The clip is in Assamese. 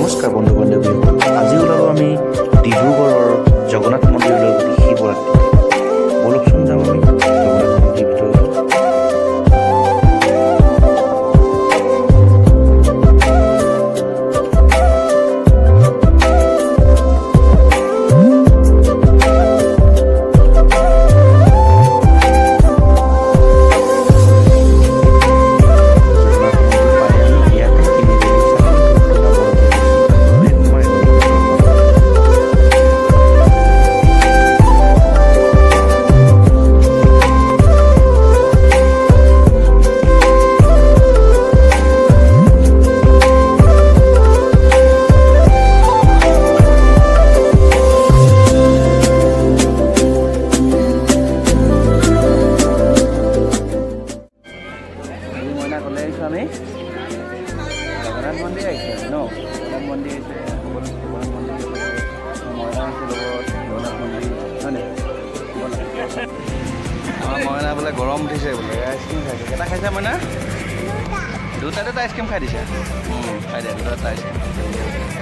নমস্কাৰ বন্ধু বান্ধৱীসকল, আজি ওলালোঁ আমি ডিব্ৰুগড়ৰ জগন্নাথ মন্দিৰলৈ বুলি শিৱৰাত্ৰি। ব'লকচোন, যাওঁ আমি জগন্নাথ মন্দিৰ ভিতৰত। জগন্নাথ মন্দিৰ পাই আমি ইয়াতে কিনি দিলোঁ চাকি, ধূপ ধূনা, বন্তি এগছি তাতে সোমাই গ'লোঁ ভিতৰত। আজি মইনা ক'লৈ আহিছোঁ আমি? জগন্নাথ মন্দিৰ আহিছোঁ আমি ন? জগন্নাথ মন্দিৰ আহিছে। ব'লক, জগন্নাথ মন্দিৰ যাব লাগে। মইনা আহিছে লগত জগন্নাথ মন্দিৰ, হয়নে? ব'লা। আমাৰ মইনা বোলে গৰম উঠিছে বোলে, আইচক্ৰীম খাইছে। কেইটা খাইছা মইনা? দুটা দুটা আইচক্ৰীম খাই দিছা? খাই দিয়া। দুটা দুটা আইচক্ৰীম খাইছে বোলে।